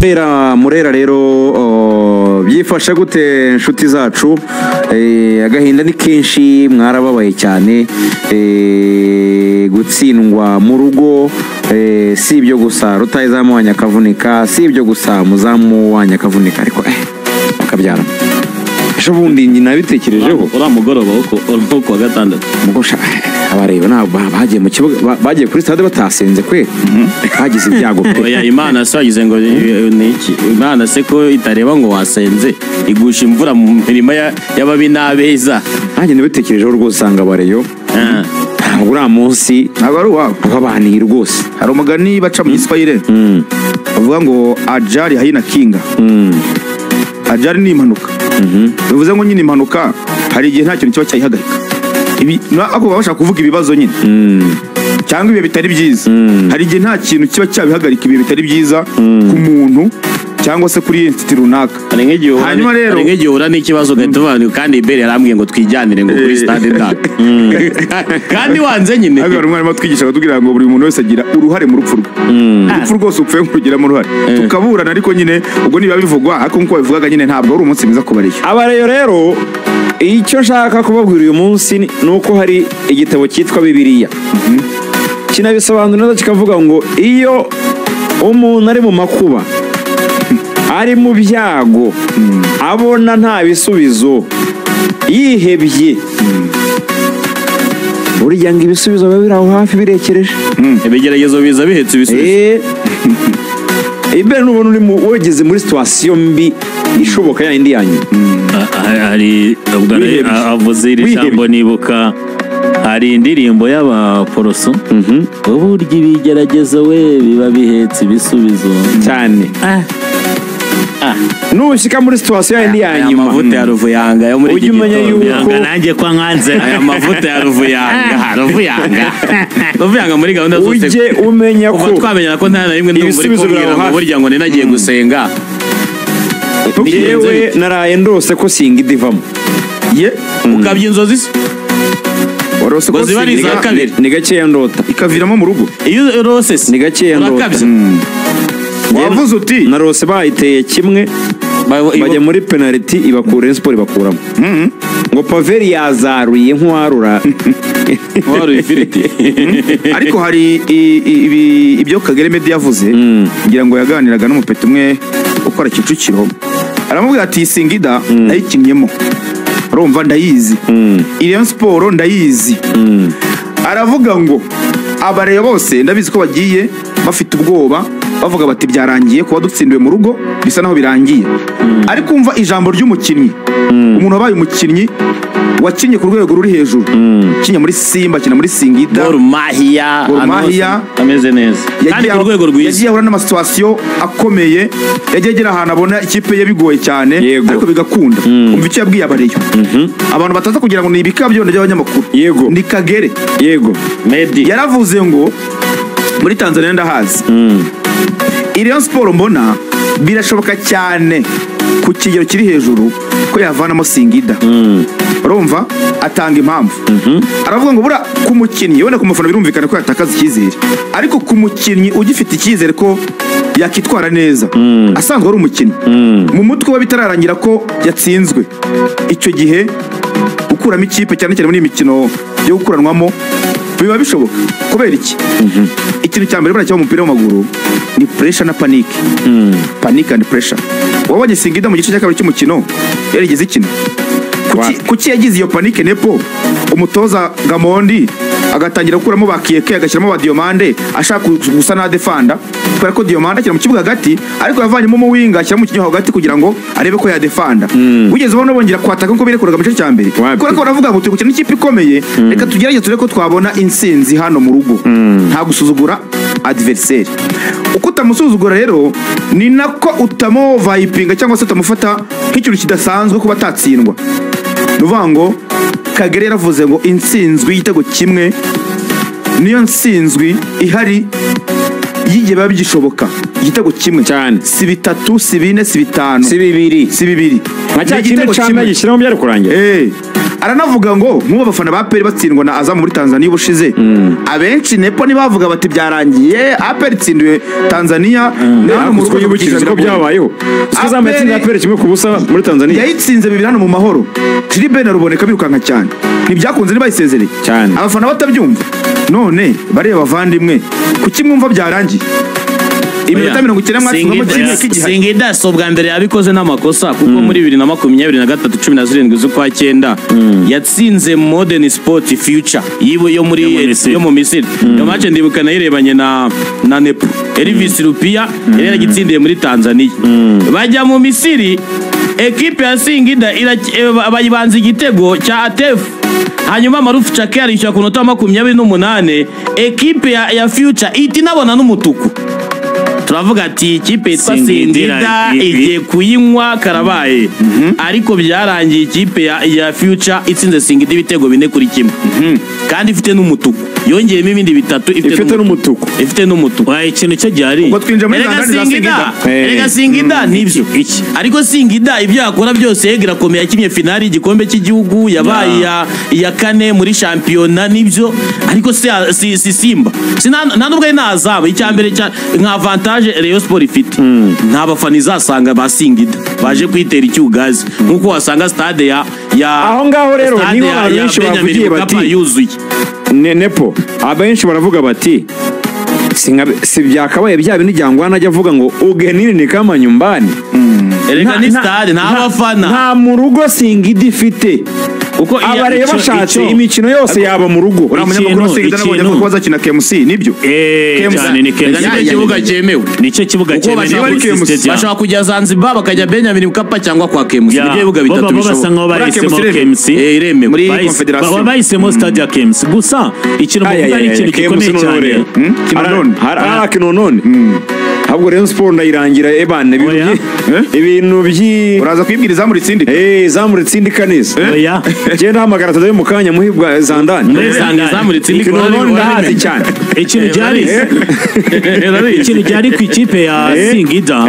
Murera rero byifashe gute inshuti zacu? Agahinda ni kenshi, mwarababaye cyane, gutsindwa mu rugo. Si ibyo gusa, rutayizamu wa Nyakavunika, si ibyo gusa, muzamu wa Nyakavunika, ariko akabyara ejo bundi nyina bitekerejeho uriya mugoroba wo kuwa gatandatu. Mugosha abareba ntabwo bagiye mu kibuga, bagiye kuri stade batasenze kwe, bagize ibyago pe. Oya, Imana se wagize ngo ni iki? Imana se ko itareba ngo wasenze, igusha imvura mu mirima y'ababi n'abeza. Nanjye nabitekerejeho rwose, usanga abareyo ntabwo uriya munsi ntabwo ari uwabo wabaniye rwose. Hari umugani baca mu Giswahili bavuga ngo ajali haina kinga. Ajali ni impanuka, bivuze ngo nyine impanuka hari igihe nta kintu kiba cyayihagarika. Ibi ako baba bashaka kuvuga ibibazo nyine cyangwa ibihe bitari byiza. Hari igihe nta kintu kiba cyabihagarika, ibihe bitari byiza ku muntu cyangwa se kuri entity runaka. Hari nk'igihe uhura Hanyuma rero- hari nk'igihe uhura n'ikibazo ugahita uvuga ngo kandi Iberi yarambwiye ngo twijyanire ngo kuri stade ndaka, kandi wanze nyine. Ariko hari umwarimu atwigishaga atubwira ngo buri muntu wese agira uruhare mu rupfu rwe. Urupfu rwose upfuye nkurugiramo uruhare, tukaburana. Ariko nyine ubwo niba bivugwa, ariko nk'uko babivugaga nyine ntabwo ari umunsi mwiza ku bariyo. Abareyo rero, icyo nshaka kubabwira uyu munsi ni uko hari igitabo cyitwa Bibiliya kinabisobanura neza, kikavuga ngo iyo umuntu ari mu makuba, ari mu byago, abona nta bisubizo, yihebye, burya ngo ibisubizo biba biri aho hafi birekereje. Ibigeragezo biza bihetse ibisubizo. Ibere nubona uri wageze muri situation mbi ishoboka ya yindi yanyu. Hari ubwo Wihebye. Avuze iri Wihebye. jambo, nibuka hari indirimbo y'abaporoso, uburyo ibigeragezo we biba bihetse ibisubizo. Cyane, nushyika muri situation yindi ya Aya nyuma, mavuta ya Ruvuyanga yo muri iki Ujye umenya gitondo. yuko- Yanga nanjye kwa nkanze. Aya mavuta ya Ruvuyanga, Ruvuyanga, Ruvuyanga muri gahunda zose. Ujye umenya ko Kuva twamenya ko nta na rimwe ndumva uri ibisubizo kumbwira biri aho ngo hafi. burya ngo ninagiye gusenga. Yewe, naraye ndose ko Singida ivamo. Ye? Ukabya inzozi se? Warose ko Ngo ziba ari iza Singida kabiri. Ni gakeya ndota. ikaviramo mu rugo? Iyo urose se Ni gakeya ndota. urakabya. Wavuze uti Narose bayiteye kimwe, bajya muri penalty, ibakura Rayon Sport ibakuramo, ngo Paveri yazaruye nk'uwarura. Waruye ifiriti. Ariko hari ibyo Kagere Media yavuze, ngira ngo yaganiraga n'umupeti umwe ukora Kicukiro, aramubwira ati Singida nayikinnyemo, urumva ndayizi, Rayon Sport ndayizi. Aravuga ngo abareba bose ndabizi ko bagiye bafite ubwoba, bavuga bati byarangiye, kuba dutsindiwe mu rugo bisa naho birangiye. Ariko umva ijambo ry'umukinnyi, umuntu wabaye umukinnyi, wakinnye ku rwego ruri hejuru, kinnye muri Simba, akina muri Singida, Gor Mahia. Gor Mahia. Ameze neza. Kandi ku rwego rwiza. Yagiye ahura n'ama situation akomeye, yagiye agera ahantu abona ikipe ye bigoye cyane, ariko bigakunda. Umva icyo yabwiye abareyo, abantu bataza kugira ngo ni ibikabyo by'abanyamakuru. Ni Kagere. Medi. Yaravuze ngo muri Tanzania ndahazi, Rayon Sport mbona birashoboka cyane ku kigero kiri hejuru ko yavanamo Singida. Urumva atanga impamvu, aravuga ngo bura ku mukinnyi, wenda ku mufana birumvikana ko yatakaza icyizere, ariko ku mukinnyi ugifite icyizere ko yakitwara neza, asanzwe ari umukinnyi, mu mutwe we bitararangira ko yatsinzwe, icyo gihe gukuramo ikipe, cyane cyane muri iyi mikino yo gukuranwamo, biba bishoboka. Kubera iki? Ikintu cya mbere buriya kiba mu mupira w'amaguru ni pressure na panic, panic and pressure. Wabonye Singida mu gice cya kabiri cy'umukino yarigeze ikina? Kuki yagize iyo panique? Nepo umutoza Gamondi agatangira gukuramo ba Kiyeke, agashyiramo ba Diomande, ashaka gusa na defanda, kubera ko Diomande akina mu kibuga hagati, ariko yavanyemo mu winga ashyiramo umukinnyi wo hagati kugira ngo arebe ko yadefanda. Wigeze ubona bongera kwataka nkuko birekuraga mu gice cya mbere? Wapi. Kubera ko baravuga ngo turi gukina n'ikipe ikomeye, reka tugerageze turebe ko twabona intsinzi hano mu rugo, nta gusuzugura adversaire. Uko utamusuzugura rero ni nako utamovayipinga cyangwa se utamufata nk'ikintu kidasanzwe kuba atatsindwa. Ni ukuvuga ngo Kagere yaravuze ngo intsinzwi y'igitego kimwe niyo ntsinzwi ihari y'igihe biba bigishoboka, igitego kimwe. Cyane. Si bitatu, si bine, si bitanu, Si bibiri. Si bibiri. Nka cya Ni kindi igitego cana kimwe. gishyiramo byari kurangira. Aranavuga ngo nk'ubu abafana ba APR batsindwa na Azam muri Tanzania ubushize, abenshi nepo ntibavuga bati byarangiye, APR itsindiwe Tanzania na hano mu Ariko rugo yibukije ko byabayeho, siko Azam yatsinze APR 1-0 muri Tanzania. Yayitsinze 2 hano mu Mahoro, Gilbert na Ruboneka birukanka cyane, ntibyakunze, ntibayisezereye Cyane. Abafana batabyumva. None bariya bavandimwe, kuki mwumva byarangiye iminota 90 mwatsinzwemo kimwe k'igihari? Singida si ubwa mbere yabikoze n'amakosa, kuko muri 2023 17 z'ukwa cyenda yatsinze Modern Sport Future yiwe yo muri Yo mu Misiri. yo mu Misiri. Iyo match ndibuka nayirebanye na Nepo Elvis Rupia, yari yaragitsindiye muri Tanzania. Bajya mu Misiri, ekipe ya Singida bayibanza igitego cya Atef, hanyuma Marufu Chake arishyura ku nota 28, ekipe ya Future ihita inabona n'umutuku. Turavuga ati ikipe yitwa Singida Singida igiye kuyinywa karabaye, ariko byarangiye ikipe ya Future itsinze Singida ibitego 4-1, kandi ifite n'umutuku, yongeyemo ibindi bitatu, Ifite n'umutuku. Ifite n'umutuku. Oya, ikintu cyo gihari Ubwo twinjira muri Erega za ndani za Singida, Singida. erega Singida nibyo Iki. Ariko Singida ibyo yakora byose yega irakomeye, yakinnye finali y'igikombe cy'igihugu, yabaye iya kane muri shampiyona nibyo, ariko si Simba, si nta nubwo ari nazaba icya mbere nka avantage Rayon Sport ifite, nta bafana izasanga ba Singida baje kwitera icyugazi nkuko wasanga stade ya Aho ngaho rero stade niho abantu ya benshi Benjamin bavugiye Mkapa bati yuzuye. Nepo, abenshi baravuga bati si byakabaye bya bindi Jangwana ajya avuga ngo ugenini ni kama nyumbani. Erega ni stade nta bafana. Nta mu rugo Singida ifite. Kuko Abareba bashatse imikino yose yaba mu rugo. Uriya munyamakuru wa Singida nabonye avuga ko bazakina KMC, nibyo? Eh, KMC. cyane, ni Erega KMC. nicyo kibuga cyemewe. Nicyo kibuga Kuko cyemewe bashobora ni KMC. Stadium. Bashobora kujya Zanzibar bakajya Benjamin Mkapa cyangwa kwa KMC. Ya, Nibyo bibuga bo bitatu bo basa bishoboka. nkaho bahisemo KMC KMC. Eh, iremewe. Muri Bahise- Confederation. bahisemo stade ya KMC, gusa ikintu muvuga ari ikintu gikomeye cyane. Kinonone. Hari Kinonone. Ahubwo Rayon Sport ndayirangira ebane ibintu Oya. Ibintu byi Uraza kwibwira izamu ritsindika. Eh, zamu ritsindika neza. Oya. Genda hamagara Tadayo mu kanya muhibwa Zandani. Muri Zanga Zandani. izamu ritsindika. Kinonone ndahazi cyane. Ikintu gihari, ikintu gihari ku ikipe ya Singida,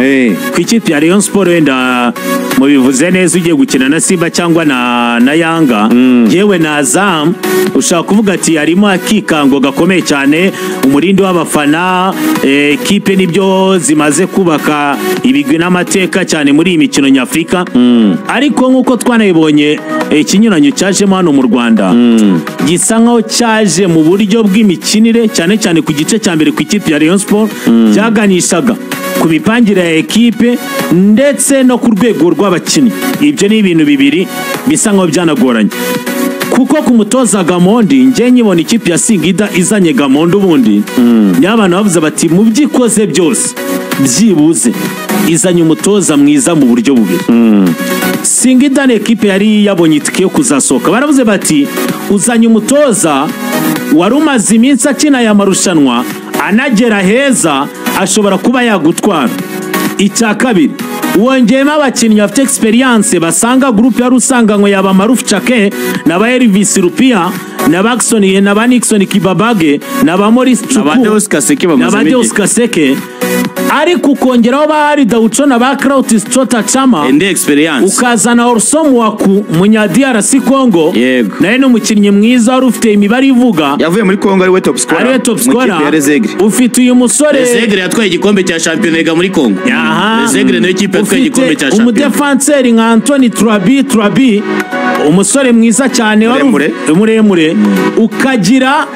ku ikipe ya Rayon Sport, wenda mubivuze neza, ugiye gukina na Simba cyangwa na Yanga, yewe na Azam, ushobora kuvuga ati harimo akikango gakomeye cyane, umurindi w'abafana, ekipe nibyo zimaze kubaka ibigwi n'amateka cyane muri iyi mikino nyafurika. Ariko nk'uko twanabibonye, ikinyuranyo cyajemo hano mu Rwanda gisa nkaho cyaje mu buryo bw'imikinire, cyane cyane ku gice cya mbere ku ikipe ya Rayon Sport, byaganishaga ku mipangire ya ekipe ndetse no ku rwego rw'abakinnyi. Ibyo ni ibintu bibiri bisa nkaho byanagoranye, kuko ku mutoza Gamondi, njye nkibona ikipe ya Singida izanye Gamondi, ubundi niyo abantu bavuze bati mu byo ikoze byose byibuze izanye umutoza mwiza mu buryo bubiri. Singida ni ekipe yari yabonye itike yo kuzasohoka, baravuze bati uzanye umutoza wari umaze iminsi akina aya marushanwa, anagera heza, ashobora kuba yagutwara. Icya kabiri, wongeyemo abakinnyi bafite experience basanga groupe yari usanganywe, yaba Marufu Chake na ba Elvis Rupia na ba Nixon na ba Nixon Kibabage na ba Maurice Na ba Chuku Deus Kaseke na ba bamazemo Deus igihe. Kaseke, ariko ukongeraho ba Ari Daucho na ba Kraut Chota Chama, Indi experience. ukazana Orson Mwaku munya DRC Congo, Yego. nawe ni umukinnyi mwiza wari ufite imibare ivuga Yavuye muri Congo ari we top scorer ariwe top mu ikipe scorer. ya Rezegre. Ufite uyu musore Rezegre yatwaye igikombe cya shampiyona yiga muri Congo. Aha. Rezegre niyo kipe yatwaye igikombe Ufite cya shampiyona. umudefanseri nka Anthony Trabi, umusore mwiza cyane wari Muremure. muremure, ukagira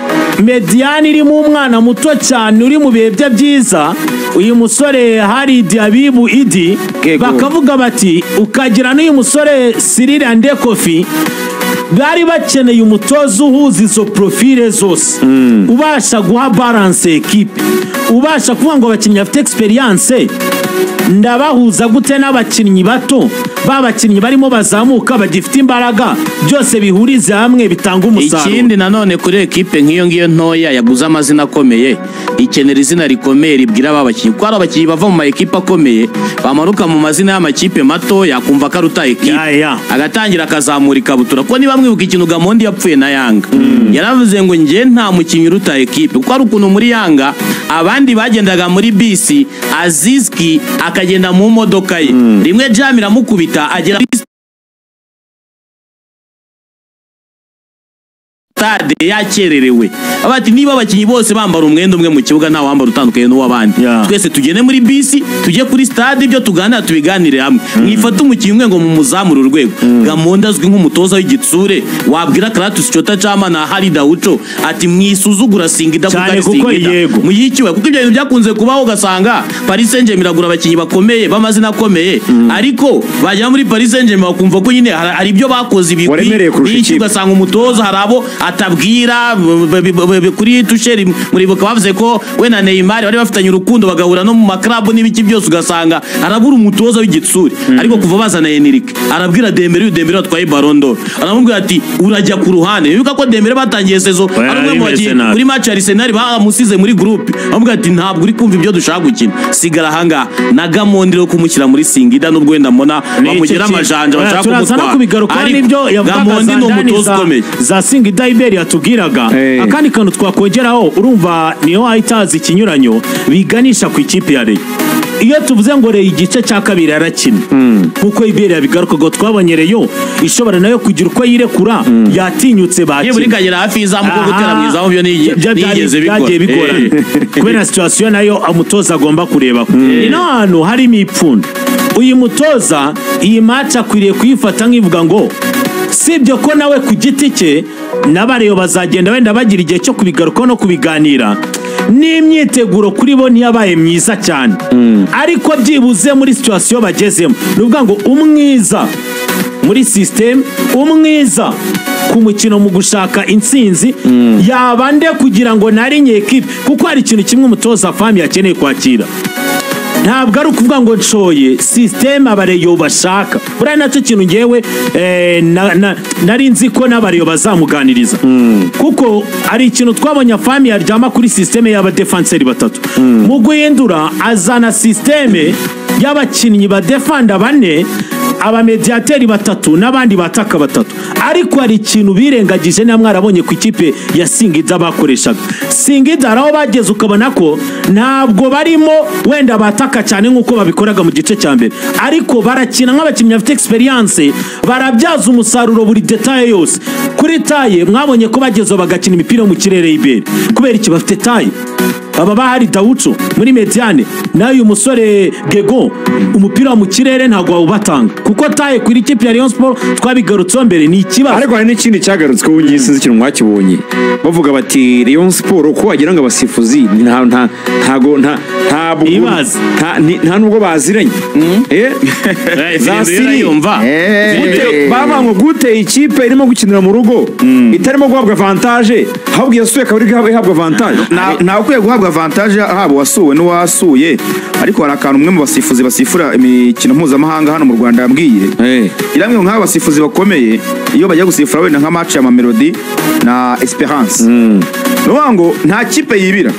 mediane irimo umwana muto cyane uri mu bihe bye byiza, uyu musore hari Diabibu Idi. Gego. Bakavuga bati ukagira n'uyu musore Cyril Andekofi. Bari bakeneye umutoza uhuza izo profile zose, ubasha guha balance ekipe, ubasha kuvuga ngo abakinnyi bafite experience ndabahuza gute n'abakinnyi bato, ba bakinnyi barimo bazamuka bagifite imbaraga, byose bihurize hamwe bitanga umusaruro. Ikindi nanone, kuri ekipe nk'iyo ngiyo ntoya yaguze amazina akomeye, ikenera izina rikomeye ribwira aba bakinnyi, kuko hari abakinnyi bava mu ma ekipe akomeye bamanuka mu mazina y'amakipe mato yakumva ko aruta ekipe, Ya, ya. agatangira akazamura ikabutura. Kuko niba mwibuka ikintu Gamondi yapfuye na Yanga, yaravuze ngo njye nta mukinnyi uruta ekipe, kuko hari ukuntu muri Yanga abandi bagendaga muri bisi, Azizki akagenda mu modoka ye, rimwe jam iramukubita agera stade yakererewe. Abati niba abakinyi bose bambara umwenda umwe mu kibuga nta wambara utandukanye n'uwabandi, twese tugende muri bisi tujye kuri stade, ibyo tuganira tubiganire hamwe. Mwifate umukinyi umwe ngo mumuzamure urwego. Gamondi azwi nk'umutoza w'igitsure, wabwira Kratos Chota Chama na Halida Ucho ati mwisuzugura Singida kuko ari Singida muyikiwe, kuko ibyo bintu byakunze kubaho ugasanga Paris Saint-Germain iragura abakinyi bakomeye b'amazina akomeye, ariko bajya muri Paris Saint-Germain bakumva ko nyine hari ibyo bakoze ibigwi, ugasanga umutoza hari abo atabwira. Kuri Tuchel muribuka bavuze ko we na Neymar bari bafitanye urukundo bagahura no mu maklabu n'ibiki byose, ugasanga arabura umutoza w'igitsure. Ariko kuva bazana Enrique arabwira Dembele, Dembele atwaye Ballon d'Or, aramubwira ati urajya ku ruhande. Bibuka ko Dembele batangiye saison ari umwe mu bakinnyi kuri match ya Arsenal bamusize muri groupe, aramubwira ati ntabwo uri kumva ibyo dushaka gukina, sigara ahangaha. Na Gamondi rero kumushyira muri Singida nubwo wenda mbona bamugira amajanja bashaka kumutwara, ariko Gamondi ni umutoza ukomeye za Singida Iberi yatubwiraga. Akandi kantu twakongeraho, urumva niyo ahitaza ikinyuranyo biganisha ku ikipe ya Rayon. Iyo tuvuze ngo Rayon igice cya kabiri yarakina nkuko Iberi yabigarukaga, twabonye Rayon ishobora nayo kugira uko yirekura, yatinyutse bakina nibura ikagera hafi y'izamu kuko gutera mu izamu byo nigeze bigorana kubera situation nayo umutoza agomba kureba. Ni hantu harimo ipfundo. Uyu mutoza iyi match akwiriye kuyifata nk'ivuga ngo sibyo ko nawe ku giti cye n'abareyo bazagenda wenda bagira igihe cyo kubigarukaho no kubiganira, n'imyiteguro kuri bo ntiyabaye myiza cyane, ariko byibuze muri situation bagezemo ni ukuvuga ngo umwiza muri system, umwiza ku mukino mu gushaka intsinzi yaba nde kugira ngo narinye equipe, kuko hari ikintu kimwe umutoza Fami yakeneye kwakira. Ntabwo ari ukuvuga ngo nshoye system abareyo bashaka, buriya nacyo kintu ngewe nari nzi ko n'abareyo bazamuganiriza, kuko ari ikintu twabonye Fami yaryama kuri system y'abadefenseri batatu, mu guhindura azana system y'abakinnyi badefanda bane, abamediateri batatu n'abandi bataka batatu. Ariko hari ikintu birengagije na mwarabonye ku ikipe ya Singida bakoreshaga. Singida aho bageze ukabona ko ntabwo barimo wenda bataka cyane nkuko babikoraga mu gice cya mbere, ariko barakina nk'abakinnyi bafite experience, barabyaza umusaruro buri detail yose. Kuri taye mwabonye ko bageze bagakina imipira mu kirere y'Iberi, kubera iki bafite taye. Aba bahari Dawucho muri mediane, nayo umusore Gego umupira mu kirere ntabwo wawubatanga, kuko taye kuri ikipe ya Rayon Sport twabigarutseho mbere ni ikibazo. Ariko hari n'ikindi cyagarutswe ubu ngiye sinzi ikintu mwakibonye, bavuga bati Rayon Sport ko wagira ngo abasifuzi nta ntago nta nta nubwo baziranye za Siri yumva baba ngo gute ikipe irimo gukinira mu rugo itarimo guhabwa avantage, ahubwo yasuye akaba iri ihabwa avantage. Nta ukwiye guhabwa avantage haba wasuwe n'uwasuye, ariko hari akantu umwe mu basifuzi basifura imikino mpuzamahanga hano mu Rwanda yambwiye, iramwe nk'aba basifuzi bakomeye iyo bajya gusifura wenda nka match ya Mamelodi na Esperance, nuvuga ngo nta kipe yibira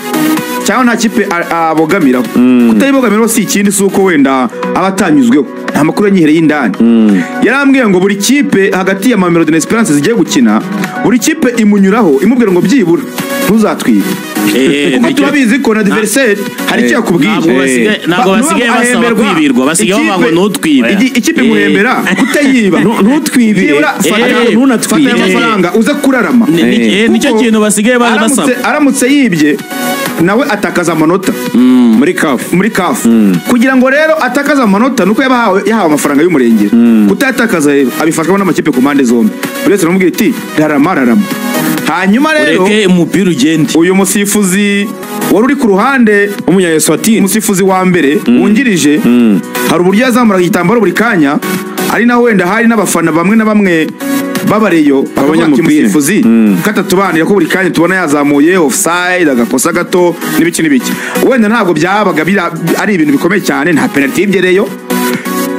cyangwa nta kipe abogamiraho. Kutayibogamiraho si ikindi, si uko wenda abatanyuzweho, nta makuru yanyihereye y'indani. Yarambwiye ngo buri kipe hagati ya Mamelodi na Esperance zigiye gukina, buri kipe imunyuraho imubwira ngo byibura ntuzatwibe, kuko turabizi ko na adversaire hari icyo yakubwiye. Ntabwo basigaye basaba kwibirwa, basigaye bavuga ngo ntutwibe. Ikipe imuhembera kutayiba, ntutwibire, ntunatwibe amafaranga uze kurarama. Nicyo kintu basigaye basaba. Aramutse yibye nawe atakaza amanota muri CAF, muri CAF. Kugira ngo rero atakaza amanota nuko yahawe amafaranga y'umurengera, kutayatakaza rero abifashwamo n'amakipe ku mpande zombi. Buri wese aramubwira ati rarama rarama. Hanyuma rero ureke umupira ugende. Uyu musifuzi wari uri ku ruhande umunya-Eswatini, umusifuzi wa mbere wungirije, hari uburyo yazamuraga igitambaro buri kanya, ari naho wenda hari n'abafana bamwe na bamwe babareyo abanyamupira umusifuzi katatubanira ko buri kanya tubona yazamuye offside agakosa gato n'ibiki n'ibiki. Wenda ntabwo byabaga ari ibintu bikomeye cyane, nta penalty y'ibyereyo,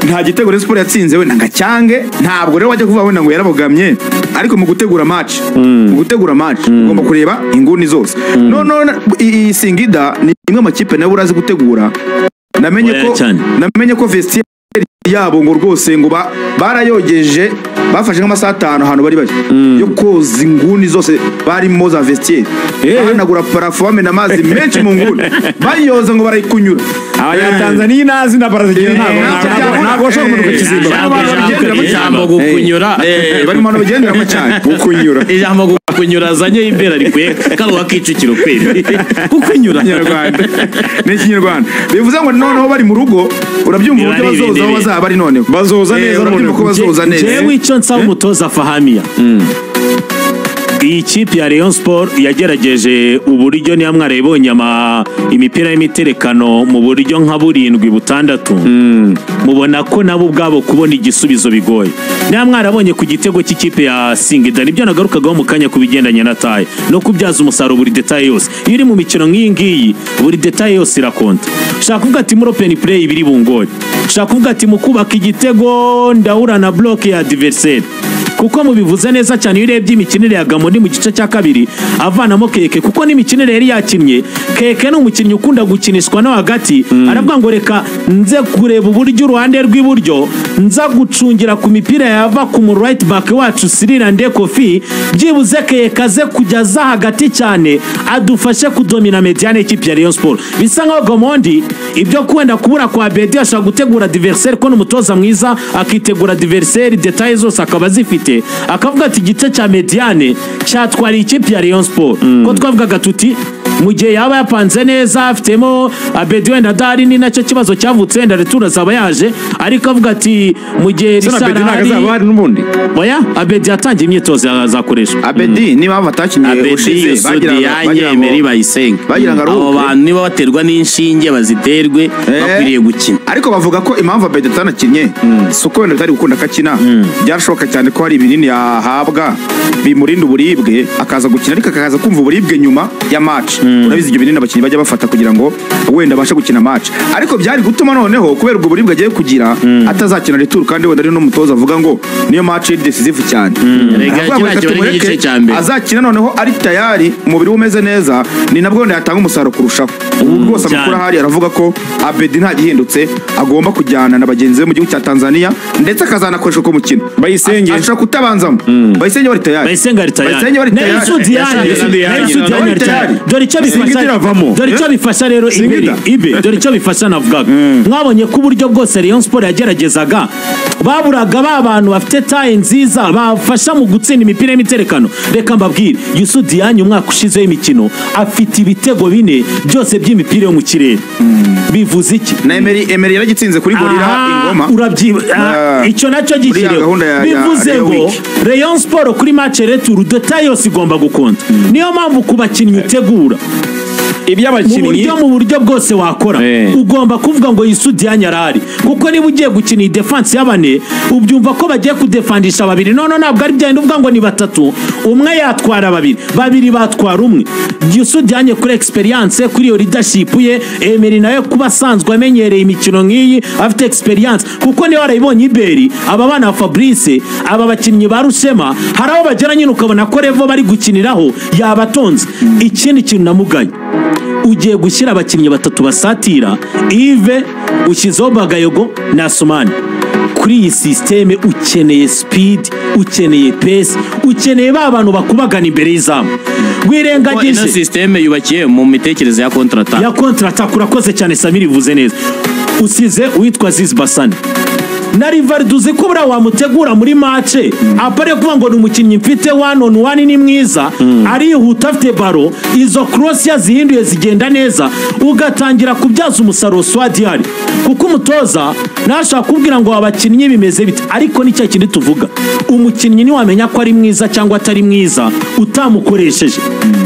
nta gitego Rayon Sport yatsinze wenda ngacyange, ntabwo rero wajya kuvuga wenda ngo yarabogamye, ariko mu gutegura match, mu gutegura match ugomba kureba inguni zose. None iyi Singida ni imwe makipe nawe urazi gutegura. Namenye ko vestiaire yabo ngo rwose ngo barayogeje, bafashe nk'amasaha 5 ahantu bari bari yo koza inguni zose barimo za vestiaire, bahanagura parafo bamena amazi menshi mu nguni, bayoza ngo barayikunyura. Abanyatanzaniya nazi na Brazil ntabwo bashobora kumanuka Kizimba. Ijambo gukunyura, bari mu bantu bagenderamo cyane gukunyura, ijambo Kunyura azanye imbere ari kwe karuwa Kicukiro kweli kuko inyura Kinyarwanda ni Ikinyarwanda bivuze ngo noneho bari mu rugo urabyumva uburyo bazoza aho bazaba bari noneho bazoza neza noneho ko bazoza neza. Jewe icyo nsaba umutoza Fahamia, iyi kipe ya Rayon Sport yagerageje uburyo niyo mwarayibonye imipira y'imiterekano mu buryo nka burindwi butandatu, mubona ko nabo ubwabo kubona igisubizo bigoye. Niyo mwarabonye ku gitego cy'ikipe ya Singida, nibyo nagarukagaho mu kanya ku bigendanye na taye no kubyaza umusaruro buri detail yose. Iyo uri mu mikino nk'iyi ngiyi buri detail yose irakonta. Ushaka kuvuga ati muri open play biri bungoye, ushaka kuvuga ati mu kubaka igitego ndahura na block ya adversaire, kuko mubivuze neza cyane. Iyo urebye imikinire ya Gamondi mu gice cya kabiri avanamo Keke, kuko n'imikinire yari yakinnye, Keke ni umukinnyi ukunda gukinishwa no hagati, aravuga ngo reka nze kureba uburyo uruhande rw'iburyo nza gucungira ku mipira yava ku mu right back wacu Cyril Ndekofi, byibuze Keke aze kujya aza hagati cyane adufashe kudomina mediane y'ikipe ya Rayon Sport. Bisa nkaho Gamondi ibyo kwenda kubura kwa Bedi ashaka gutegura adversaire, ko n'umutoza mwiza akitegura adversaire details zose akaba azifite, akavuga ati igice cya mediane cyatwara ikipe ya Rayon Sport. Ko twavugaga tuti mu gihe yaba yapanze neza afitemo Abedi wenda adahari ni nacyo kibazo cyavutse, wenda retour azaba yaje, ariko avuga ati mu gihe Richard ahari n'ubundi oya Abedi yatangiye imyitozo azakoreshwa. Abedi niba batakinye ushize bagira Emery Bayisenge, abo bantu niba baterwa n'inshinge baziterwe bakwiriye gukina. Ariko bavuga ko impamvu Abedi atanakinye si uko wenda bitari gukunda akakina, byarashoboka cyane ko hari ibinini yahabwa bimurinda uburibwe akaza gukina, ariko akaza kumva uburibwe nyuma ya match. Urabizi ibyo binini abakinnyi bajya bafata kugira ngo wenda abashe gukina match, ariko byari gutuma noneho kubera ubwo buribwe agiye kugira atazakina retour, kandi wenda ari n'umutoza avuga ngo niyo match iri decisive cyane, azakina noneho ari tayari umubiri we umeze neza, ni nabwo wenda yatanga umusaruro kurushaho. Ubu rwose amakuru ahari aravuga ko Abedi nta gihindutse agomba kujyana na bagenzi be mu gihugu cya Tanzania, ndetse akazanakoreshwa ku mukino. Bayisenge ashaka kutabanzamo, Bayisenge bari tayari, Bayisenge ari tayari, dore icyo bifasha, dore icyo bifasha rero ibe dore icyo bifasha navugaga. Mwabonye ko uburyo bwose Rayon Sport yageragezaga baburaga ba bantu bafite taye nziza bafasha mu gutsinda imipira y'imiterekano. Reka mbabwire, Youssou Diagne umwaka ushize w'imikino afite ibitego 4 byose by'imipira yo mu kirere. Bivuze iki? Na Emery yaragitsinze kuri Gorilla ingoma, urabyiba icyo nacyo gishyireho. Bivuze ngo Rayon Sport kuri match retour detail yose igomba gukonta. Niyo mpamvu ku bakinnyi utegura iby'abakinnyi mu buryo bwose wakora ugomba kuvuga ngo Youssou Diagne arahari, kuko niba ugiye gukina iyi defense y'abane ubyumva ko bagiye kudefandisha babiri, none ntabwo ari byenda uvuga ngo ni batatu, umwe yatwara babiri, babiri batwara umwe. Youssou Diagne kuri experience, kuri iyo leadership ye, Emery nawe kuba asanzwe amenyereye imikino nk'iyi afite experience, kuko niyo warayibonye Iberi aba bana Fabrice aba bakinnyi ba Rushema hari aho bagera nyine ukabona ko revo bari gukiniraho yabatonze. Ikindi kintu namugaye, ugiye gushyira abakinnyi batatu basatira, Yves ushyizeho Bagayogo na Sumani. Kuri iyi systeme ukeneye speed, ukeneye pace, ukeneye ba bantu bakubagana imbere y'izamu. Wirengagije ino systeme yubakiye mu mitekerereze ya contre-attaque. Ya contre-attaque urakoze cyane Samir, bivuze neza. Usize uwitwa Ziz Basane na Rivaldo, uzi ko buriya wamutegura muri match apare kuvuga ngo ni umukinnyi mfite 1 on 1 ni mwiza, arihuta afite baro, izo cross yazihinduye zigenda neza, ugatangira kubyaza umusaruro Swadiari. Kuko umutoza nashaka kubwira ngo abakinnyi bimeze bite, ariko ni cya kindi tuvuga, umukinnyi ni wamenya ko ari mwiza cyangwa atari mwiza utamukoresheje.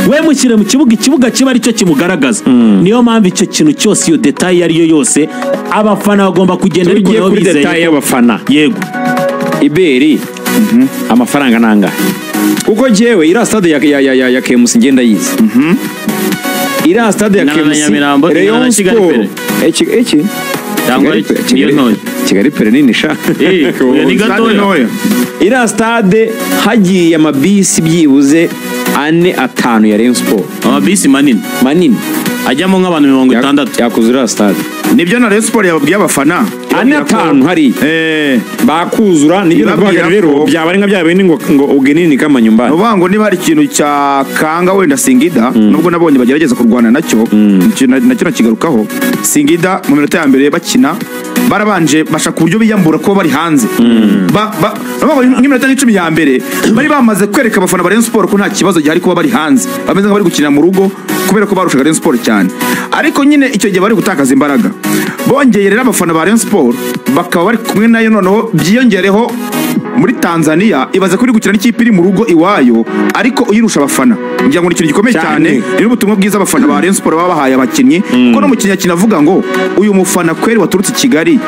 We mushyire mu kibuga, ikibuga kiba aricyo kimugaragaza. Niyo mpamvu icyo kintu cyose iyo detail ari yo yose abafana bagomba kugenda ariko nabo bizeye abafana. Yego Iberi amafaranga nanga, kuko jewe ira stade ya KMC ngenda yize. Ira stade ya KMC Rayon Sport iki cyangwa niyo ntoya Kigali Pere nini sha ni gatoya. Ira stade hagiye amabisi byibuze 4 5 ya Rayon Sport, amabisi manini manini ajyamo nk'abantu 60 yakuzura stade. Nibyo na Rayon Sport yababwiye abafana 4 5 hari bakuzura. Nibyo navuga rero byaba ari nka bya bindi ngo ugenini kama nyumbani. Uvuga ngo niba hari ikintu cya kanga wenda Singida, nubwo nabonye bagerageza kurwana nacyo, nacyo nakigarukaho. Singida mu minota ya mbere bakina Barabanje bashaka uburyo biyambura kuba bari hanze. Nk'iminota 10 ya mbere bari bamaze kwereka abafana ba Rayon Sport ko nta kibazo gihari kuba bari hanze, bameze nk'abari gukinira mu rugo kubera ko barushaga Rayon Sport cyane. Ariko nyine icyo gihe bari gutakaza imbaraga. Bongeye rero abafana ba Rayon Sport bakaba bari kumwe nayo, noneho byiyongereho muri Tanzania ibaze kuri gukina n'ikipe iri mu rugo iwayo ariko uyirusha abafana. Ngira ngo ni ikintu gikomeye cyane, ni ubutumwa bwiza abafana ba Rayon Sport baba bahaye abakinnyi, kuko no mukinnyi akina avuga ngo uyu mufana kweri waturutse i Kigali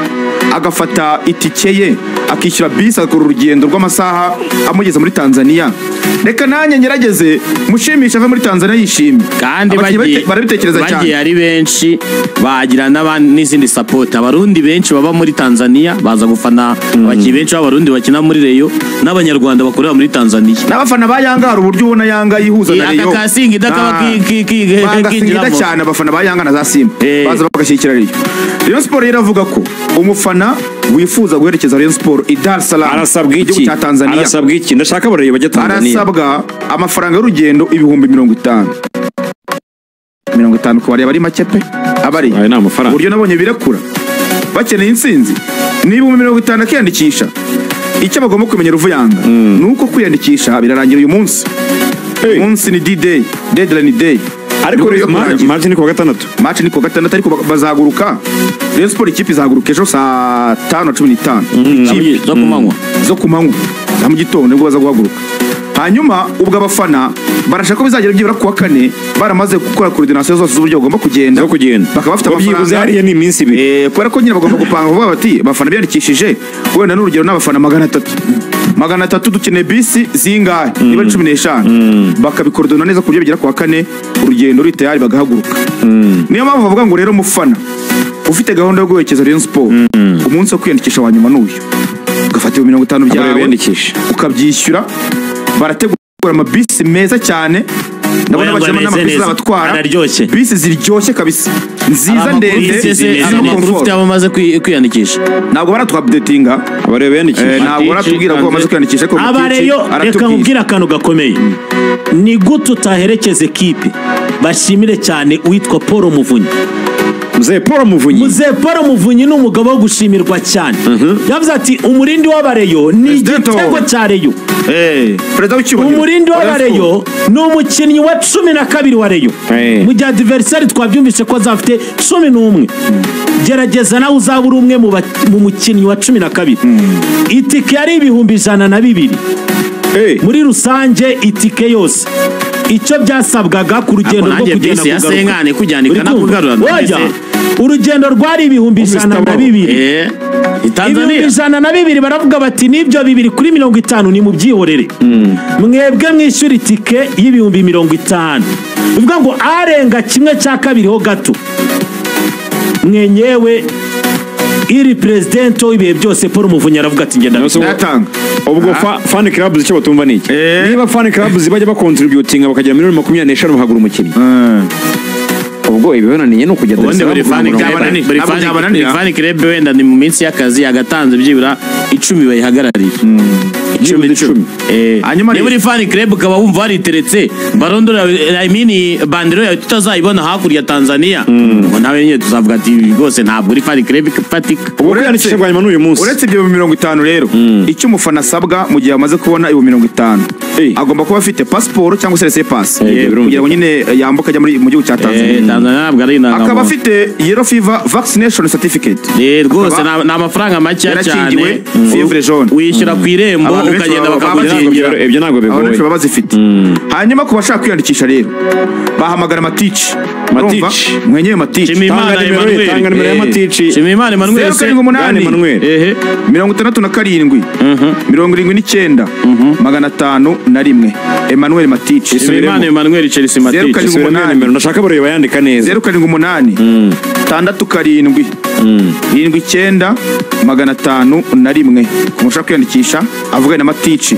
agafata itike ye akishyura bisi agakora urugendo rw'amasaha amugeza muri Tanzania, reka nanjye ngerageze mushimisha ave muri Tanzania yishimye. Kandi barabitekereza cyane, bagiye ari benshi bagira n'abandi n'izindi support. Abarundi benshi baba muri Tanzania baza gufana abakinnyi benshi b'abarundi bakina muri Rayon n'abanyarwanda bakorera muri Tanzania. N'abafana ba Yanga hari uburyo ubona Yanga yihuza na Rayon. Aka Singida kaba kinjiramo cyane abafana ba Yanga na za Simba baza bagashyigikira Rayon. Rayon Sport iravuga ko umufana wifuza guherekeza Rayon Sport i Dar es Salaam arasabwa iki? Cya Tanzania. Arasabwa iki? Ndashaka abareye bajya Tanzania. Arasabwa amafaranga y'urugendo 50,000. 50 ku bareba ari make pe. Abari. Ayo ni amafaranga. Uburyo nabonye birakura. Bakeneye intsinzi. Niba 50,000 akiyandikisha. Icyo bagomba kumenya Ruvuyanga nuko kwiyandikisha birarangira uyu munsi. Umunsi ni D-Day, deadline day. Ariko match ni kuwa gatandatu. Match ni kuwa gatandatu ariko bazaguruka. Rayon Sport ikipe izaguruka ejo saa 5:15. Zo kumanywa. Zo kumanywa. Za mu gitondo nibwo baza guhaguruka. Hanyuma ubwo abafana barashaka ko bizagera byibura kuwa kane baramaze gukora coordination zose z'uburyo bagomba kugenda. Bakaba bafite amafaranga. Hariya ni iminsi ibiri. Kubera ko nyine bagomba gupanga kuvuga bati abafana biyandikishije wenda n'urugero n'abafana 300. 300 dukeneye bisi zingahe niba ari 15 bakabikordona neza ku buryo bigera kuwa kane urugendo ruri tayari bagahaguruka. Niyo mpamvu bavuga ngo rero mufana ufite gahunda yo guherekeza Rayon Sport umunsi wo kwiyandikisha wa nyuma n'uyu ugafata 50 byawe ukabyishyura. Barategura amabisi meza cyane, ndabona abajama n'amabisi abatwara bisi ziryoshye kabisa nziza ndende. Amakuru ufite abamaze kwiyandikisha ntabwo baratwapdatinga, abareba biyandikisha ntabwo baratubwira ko bamaze kwiyandikisha. Ariko abareyo reka nkubwire akantu gakomeye, ni gute utaherekeza ekipe? Bashimire cyane uwitwa Paul Muvunyi. Mzee Paul Muvunyi. Mzee Paul Muvunyi ni umugabo wo gushimirwa cyane. Yavuze ati umurindi w'abareyo ni igitego cya Rayon. Perezida w'icyubahiro. Umurindi w'abareyo ni umukinnyi wa 12 wa Rayon. Mu gihe adversaire twabyumvise ko azafite 11. Gerageza nawe uzaba uri umwe mu mukinnyi wa 12. Itike yari 102,000. Muri rusange itike yose icyo byasabwaga ku rugendo rwo kugenda kugaruka. Urugendo rwari 102,000. 102,000 baravuga bati nibyo 2 kuri 50 ni mubyihorere. Mwebwe mwishyura itike y'50,000. Bivuga ngo arenga 1/2 ho gato. Mwenyewe iri president w'ibihe byose Paul Muvunyi aravuga ati ngenda ndatanga. Ubwo fan clubs icyo batumva ni iki? Niba fan clubs bajya bakontributinga bakagira 25,000,000 bahagura umukinnyi. Ubwo ibibonaniye no kujya Dar es Salaam. Buri fan club wenda ni mu minsi y'akazi yagatanze byibura 10 bayihagarariye. 10. Hanyuma niba uri fan club ukaba wumva wariteretse Ballon d'Or I mean bandero yawe tutazayibona hakurya Tanzania, ngo nawe nyine tuzavuga ati rwose ntabwo uri fan club ifatika. Ubwo kwiyandikisha bwa nyuma n'uyu munsi. Uretse ibyo 50 rero icyo umufana asabwa mu gihe amaze kubona 50 agomba kuba afite passport cyangwa se laissez-passer kugira ngo nyine yambuke ajya mu gihugu cya Tanzania. Tanzania ntabwo ari indangamuntu. Akaba afite Yellow Fever Vaccination Certificate. Rwose ni amafaranga make cyane. Fievre jaune. Wishyura ku irembo ukagenda bakagukingira. Ibyo ntabwo bigoye. Abantu baba bazifite. Hanyuma ku bashaka kwiyandikisha rero bahamagara Matici. Matici. Mwenyewe Matici. Tanga nimero ya Matici. Shimimana Emmanuel. 078 Emmanuel. 67 79 501 Emmanuel Matici. Shimimana Emmanuel Chelsea Matici. 078 ndashaka bareba bayandika neza. 078 67 79 501 ku mushaka kwiyandikisha avugane na Matici.